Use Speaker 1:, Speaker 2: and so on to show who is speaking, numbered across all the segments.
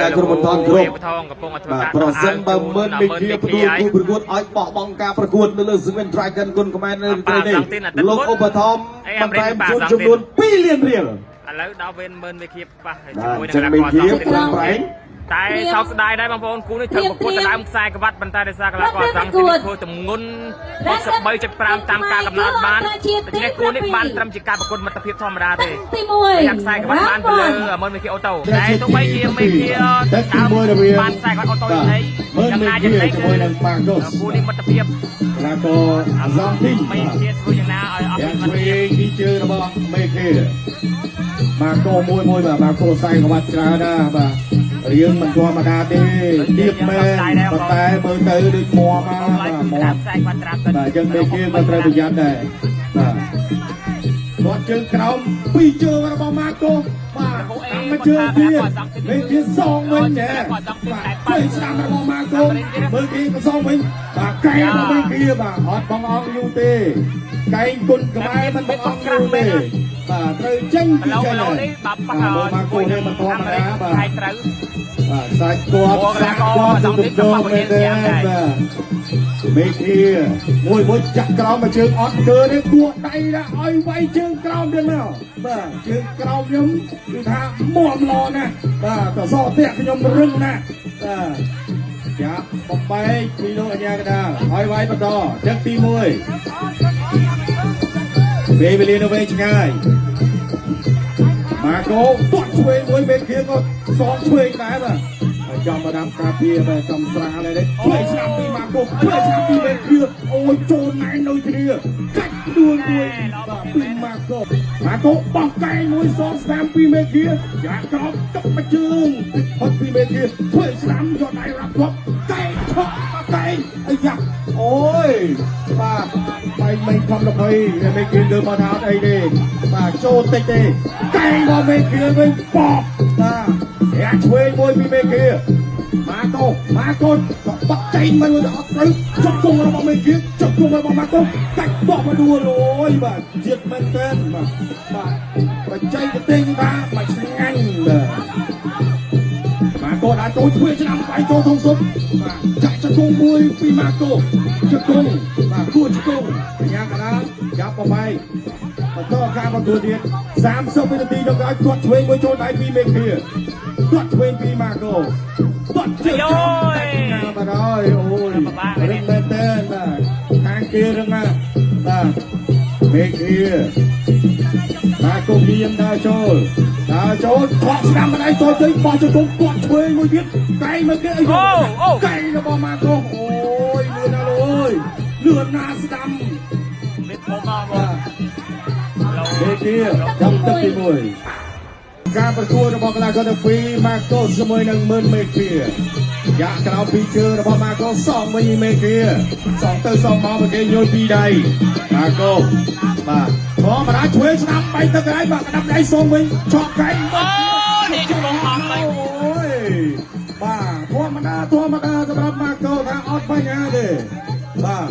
Speaker 1: ការក្រុមបន្តគ្រប់
Speaker 2: ថងកំពុងតែធ្វើ
Speaker 1: បាទ
Speaker 2: ការ
Speaker 1: ប្រសិនបើមិនមេគាផ្ដួលគូប្រកួតឲ្យបោះបង់ការប្រកួតនៅលើ Seven Dragon គុនខ្មែរនៅត្រីនេះលោកឧបត្ថម្ភបន្ថែមជូនចំនួន2លានរៀល
Speaker 2: ឥឡូវដល់វេនម៉ឺនមេគាប៉ះ
Speaker 1: បាទ
Speaker 2: ជាមួយ
Speaker 1: ចឹង
Speaker 2: នឹង
Speaker 1: មេគា
Speaker 2: ក
Speaker 1: ប្រឹងប្រែង
Speaker 2: តែសោកស្ដាយដែរបងប្អូនគូនេះត្រូវប្រកួតដណ្ដើមខ្សែក្បាត់ប៉ុន្តែដោយសារកីឡាករសង្ឃទីធ្វើទម្ងន់63.5តាមការកំណត់បានដូច្នេះគូនេះបានត្រឹមជាការប្រកួតមិត្តភាពធម្មតាទេ
Speaker 3: ទី1
Speaker 2: យ៉ាងខ្សែក្បាត់បានទៅលើម៉ឺនមេគាអូតូតែទោះបីជាមេគា
Speaker 4: តែទីមួយរវាង
Speaker 2: បានខ្សែក្បាត់អូតូយ៉ាងនេះ
Speaker 4: មើល
Speaker 2: យ៉ាង
Speaker 4: មេគា
Speaker 2: ណាយ៉ាងនេះ
Speaker 4: ជាមួយនឹងម៉ាកូស
Speaker 2: គូនេះមិត្តភាព
Speaker 4: កីឡាករអាហ្សង់ទីន
Speaker 2: មេគាធ្វើយ៉ាងណាឲ្យអស់
Speaker 4: យ៉ាង
Speaker 2: ពីមិត្ត
Speaker 4: ឆ្វេ
Speaker 2: ភាព
Speaker 4: ងពីជើងរបស់មេគាម៉ាកូមួយមួយបាទម៉ាកូសែក្បាត់ច្រើនណាស់បាទរៀងមិនធម្មតាទេទៀបមែនប៉ុន្តែមើលទៅដូចមាំណា
Speaker 2: ឡើយ
Speaker 4: បាទមាំ
Speaker 2: គឺតាមខ្សែក្បាត់ត្រាប់ទៅ
Speaker 4: បាទអញ្ចឹងមេគាក៏ត្រូវប្រយ័ត្នដែរបាទគាត់ជើងក្រោមពីរជើងរបស់ម៉ាកូបាទតាមមួយជើងទៀតមេគាសងវិញណែបាទជួយស្ដាំរបស់ម៉ាកូមើលគេក៏សងវិញបាទកែរបស់មេគាបាទអត់បងអង្គយូរទេកែងគុណខ្មែរមិនបងអង្គយូរទេបាទត្រូវចេញ
Speaker 2: គី
Speaker 4: ពីចេញ
Speaker 2: ឡូគីឡូ
Speaker 4: ហើយ
Speaker 2: នេះបាទប៉ះ
Speaker 4: បាទមើលម៉ាកូនេះមិនធម្មតាបាទ
Speaker 2: ខែត្រូវ
Speaker 4: បាទសាច់គាត់សាច់គាត់ទៅទៅមែនទេបាទមេគាមួយមួយចាក់ក្រោមមកជើងអត់កើទេគួរដៃដាក់ឲ្យវាយជើងក្រោមទៀតមកបាទជើងក្រោមខ្ញុំគឺថាមាំល្អណាស់បាទតសផ្ទះខ្ញុំរឹងណាស់បាទចាប់បំបែកពីលោកអញ្ញាកដាលឲ្យវាយបន្តទឹកទី1ពេលវេលានៅវែងឆ្ងាយ ម៉ាកូទាត់ឆ្វេងមួយមេឃាក៏សងឆ្វេងដែរបាទហើយចំបដាំការពារបាទចំស្រាលហើយនេះឆ្វេងស្ដាំពីម៉ាកូឆ្វេងស្ដាំពីមេឃាអូយចូលណែនដូចគ្នាកាច់ដួលមួយបាទពីម៉ាកូម៉ាកូបោះកែងមួយសងស្ដាំពីមេឃាយ៉ាក្រោមទឹកមួយជើងហត់ពីមេឃាឆ្វេងស្ដាំយកដៃរ៉ាប់ជាប់កែងឆក់មកកែងអាយ៉ាអូយបាទបែកមិនខំល្បីមេឃាលើមកថាអត់អីទេបាទចូលតិចទេ កែងរបស់មេឃាវិញបបបាទរាក់ឆ្វេងមួយពីមេឃាម៉ាកូម៉ាកូក៏បាក់ចែងមិនអត់ត្រូវចុកគង់របស់មេឃាចុកគង់របស់ម៉ាកូកាច់បោះមកដួលអូយបាទជាតិមែនតើបាទបាទបច្ចេកទេសថាមកឆ្ងាញ់បាទម៉ាកូដាក់ចូលធ្វើឆ្នាំបាយចូលក្នុងស៊ុបបាទចាក់ចង្គង់មួយពីម៉ាកូចង្គង់បាទគួរចង្គង់កញ្ញាកដាលចាប់បបែក បន្តការប្រកួតទៀត30វិនាទីចុងក្រោយគាត់ឆ្វេងមួយចូលដៃពីមេឃាគាត់ឆ្វេងពីម៉ាកូគាត់ជើងក្រោមកាច់ការបាត់ហើយអូយរឹងមែនតើបាទខាងគេរឹងណាស់បាទមេឃាម៉ាកូព្យាយាមដើរចូលដើរចូលថក់ស្ដាំម្ដាយចូលទៅបោះជង្គង់គាត់ឆ្វេងមួយទៀតកែងមកគេអីកែងរបស់ម៉ាកូអូយលឿនណាស់លោកអើយលឿនណាស់ស្ដាំ
Speaker 2: មានធំមកបង
Speaker 4: បាទ មេគាចាំទឹកទី1ការប្រកួតរបស់កីឡាករទាំងពីរម៉ាកូសជាមួយនឹងមឿនមេគាយ៉ាក់ក្រោមពីជើងរបស់ម៉ាកូសងវិញមេគាសងទៅសងមកមេគាញយពីរដៃម៉ាកូបាទធម្មតាឆ្វេងស្ដាំបែកទៅកន្លែងបាទក្តាប់ដៃសងវិញឆក់កែង
Speaker 2: អូនេះជង្គង់អស់ហើយ
Speaker 4: អូយបាទធម្មតាធម្មតាសម្រាប់ម៉ាកូថាអត់បញ្ហាទេបាទ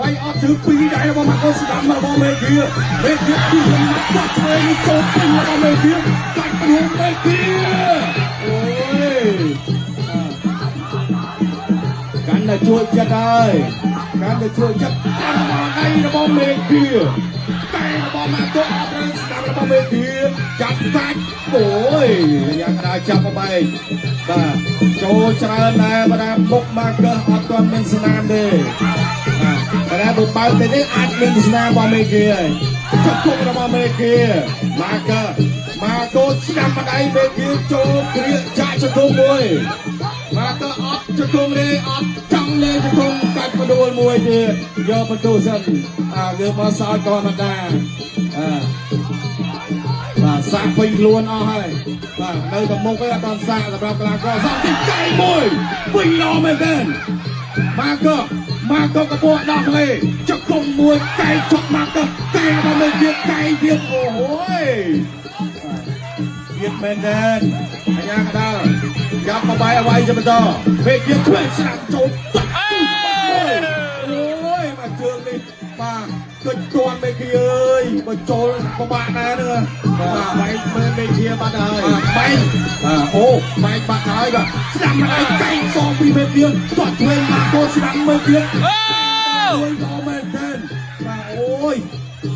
Speaker 4: វាយអត់ជើងពីរដៃរបស់ម៉ាកូស្ដាំរបស់មេគាមេគាពីមកគាត់ឆ្វេងចូលពេញរបស់មេគាកាច់ព្រួងមេគាអូយកាន់តែជួយចិត្តហើយកាន់តែជួយចិត្តកាន់មកដៃរបស់មេគាតែរបស់ម៉ាកូអត់ត្រូវស្ដាំរបស់មេគាចាប់កាច់អូយយ៉ាងណាចាប់មកបែកបាទចូលច្រើនដែរបណ្ដាមុខម៉ាកឺអត់ទាន់មានស្នាមទេបាទបណ្ដាបើបើកទៅនេះអាចមានស្នាមរបស់មេគាហើយចុះគុំរបស់មេគាម៉ាកឺម៉ាកូស្ដាំម្ដាយមេគាចូលគ្រៀកចាក់ជង្គង់មួយម៉ាកឺអត់ជង្គង់ទេអត់ចង់លេងជង្គង់កាច់បដួលមួយទៀតយកបន្ទូសិនអាគឺមកសោចធម្មតាអា បាទសាក់ពេញខ្លួនអស់ហើយបាទនៅតែមុខឯងអត់បានសាក់សម្រាប់កីឡាករសំទីកែងមួយវិញល្អមែនទែនម៉ាកូម៉ាកូកពស់ដោះលេចង្គង់មួយកែងជក់ម៉ាកូកែងរបស់មេទៀតកែងទៀតអូហូយទៀតមែនទែនអញ្ញាកដាលចាប់មកបាយអ្វីជាបន្តពេលទៀតឆ្វេងស្ដាំចូលទឹកមួយអូយមកជើងនេះបាទកិច្ច ទាន់មេគីអើយបើចូលពិបាកដែរហ្នឹង
Speaker 1: បាទបែកមើលមេជាបាត់ហើយ
Speaker 4: បាទបែកបាទអូបែកបាត់ហើយបាទស្ដាំម្ដាយកែងសងពីមេគីទាត់ឆ្វេងម៉ាកូស្ដាំមេគី
Speaker 2: អូ
Speaker 4: មួយល្អមែនទែនបាទអូយ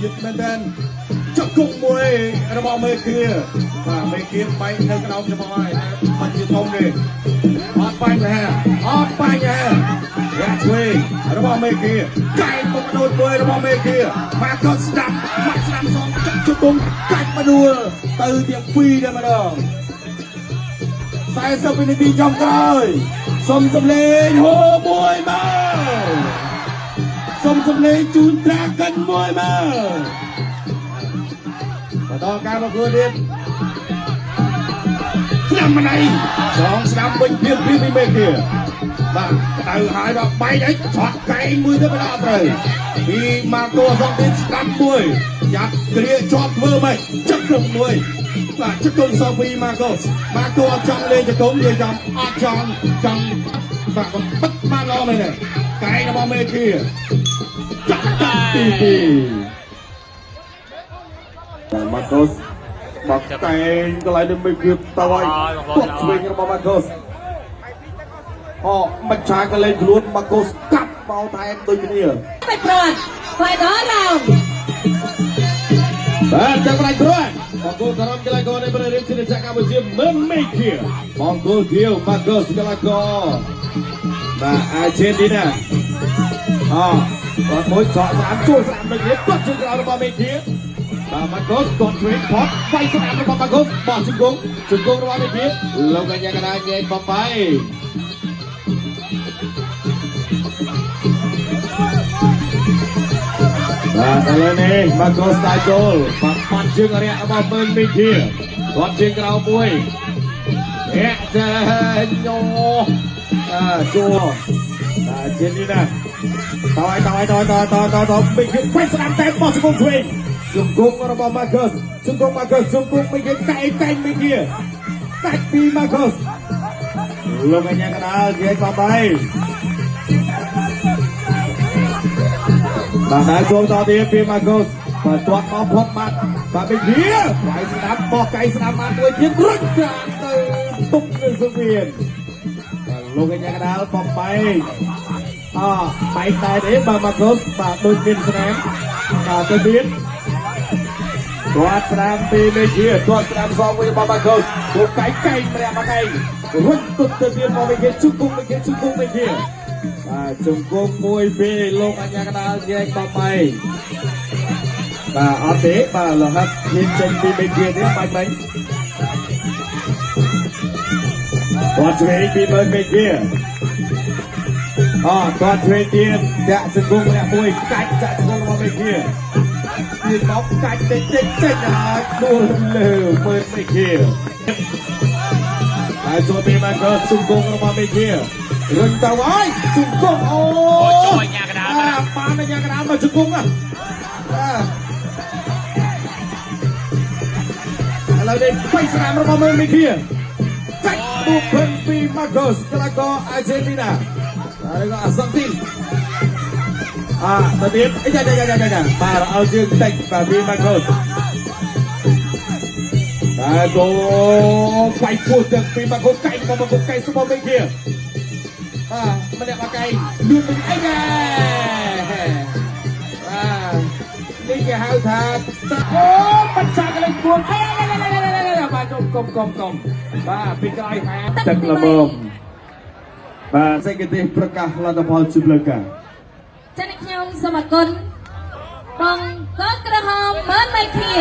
Speaker 4: ជាតិមែនទែនចុកគុកមួយរបស់មេគីបាទមេគីបែកនៅក្រោមច្បងហើយបាត់ជាធំទេអត់បញ្ហាអត់បញ្ហារះឆ្វេងរបស់មេគីកែងមកដូចមួយរបស់មេគីមកក៏ស្ដាំមកស្ដាំសងចុកជង្គង់កាច់មកដួលទៅទាំងពីរតែម្ដង40វិនាទីចុងក្រោយសុំសំលេងហូមួយមក សុំសំលេងជូនត្រាកិនមួយមកបន្តការប្រកួតទៀតស្ដាំម្នៃសងស្ដាំវិញព្រាមព្រាមពីមេគាបាទក្តៅហើយដល់បែកអីឆក់កែងមួយទៅមិនដល់ត្រូវពីម៉ាកូសងទៀតស្ដាំមួយយ៉ាត់គ្រាជាប់ធ្វើមិនចឹកក្រុមមួយបាទចឹកក្រុមសងពីម៉ាកូម៉ាកូអត់ចង់លេងចង្គង់វាចង់អត់ចង់ចង់បាទបិទបានល្អមែនទេកែងរបស់មេគា ចាក់តាំងទី2
Speaker 1: ម៉ាកូសបាក់តែងកន្លែងនេះមិនគឺតើឲ្យទាត់ឆ្វេងរបស់ម៉ាកូសអូមិនឆាកលេងខ្លួនម៉ាកូសកាប់មកថែមដូចគ្នា
Speaker 3: ไปปลอดไฟน้อยเรา
Speaker 1: បាទចាំប្រាច់គ្រាន់បង្គោលក្រមកីឡាករនៃប្រទេសជាតិកម្ពុជាមិនមេឃាបង្គោលខៀវម៉ាកូសកីឡាករបាទអាជេនទីណាអគាត់មួយឆក់ស្រាមជួយស្រាមដូចនេះគាត់ជើងក្រោយរបស់មេឃាបាទម៉ាកូសគាត់ឆ្វេងផុតវាយស្រាមរបស់ម៉ាកូសបោះជង្គង់ជង្គង់របស់មេឃាលោកកញ្ញាកណាញែកបំបីបាទឥឡូវនេះម៉ាកូសដាច់ចូលបាទបាត់ជើងអរិយរបស់មើនមេឃាគាត់ជើងក្រោមមួយរាក់ចេញញោអាជួបាទជិននេះណាតយតយតយតយតយតយតយមេឃាបាច់ស្ដាំតែបោះជង្គង់ឆ្វេងជង្គង់របស់ម៉ាកូសជង្គង់ម៉ាកូសជង្គង់មេឃាកែងកែងមេឃាកាច់ពីម៉ាកូសលោកអញ្ញាកដាលនិយាយបបីបាទដែរចូលតទៀតពីម៉ាកូសបាទទាត់មកផុតបាត់បាទមេឃាវាយស្ដាំបោះកៃស្ដាំបានមួយទៀតរុញក្រានទៅទុកនៅសង្វៀនបាទលោកអញ្ញាកដាលបំបីអបែកដែរទេបាទម៉ាកូសបាទដូចមានស្នាមបាទទៅទៀតទាត់ស្ដាំពីមេឃាទាត់ស្ដាំសងវិញរបស់ម៉ាកូសគូកៃកែងម្នាក់មកឯងរុញទុកទៅទៀតមកមេឃាជង្គង់មេឃាជង្គង់មេឃាបាទជង្គង់មួយពីរលោកអញ្ញាកដាលញែកបំបីបាទអត់ទេបាទលហិតហ៊ានចេញពីមេឃានេះបាច់បាញ់ទាត់ឆ្វេងពីមើលមេឃាអទាត់ឆ្វេងទៀតចាក់ជង្គង់ម្នាក់មួយកាច់ចាក់ជង្គង់របស់មេឃាពីមកកាច់តិចតិចតិចហើយដួលលើមើលមេឃាហើយចូលពីមកក៏ជង្គង់របស់មេឃារុញទៅហើយជង្គង់អូ
Speaker 2: អូជួយញ៉ាកដាលបាទ
Speaker 1: បានញ៉ាកដាលមកជង្គង់ណាបាទឥឡូវនេះបៃស្នាមរបស់មើលមេឃាកាច់បុកភិនពីម៉ាកូសកីឡាករអាជេទីណាហើយក៏អាសង់ទីនអាទៅទៀតអីយ៉ាយ៉ាយ៉ាយ៉ាយ៉ាបាទឲ្យជើងតិចបាទពីម៉ាកូសបាទគោវាយពោះទឹកពីម៉ាកូសកែងរបស់ម៉ាកូសកែងរបស់មេឃាបាទម្នាក់មកកែងលឿនវិញអីយ៉ាបាទនេះគេហៅថាអូបាត់ចាកលេខ4អីបាទកុំកុំកុំកុំបាទពីក្រោយហាទឹកល្មមបាទសេចក្តីប្រកាសលទ្ធផលជាផ្លូវការ
Speaker 3: ចា៎ខ្ញុំសូមអរគុណបងកូនក្រហមមើនមេឃា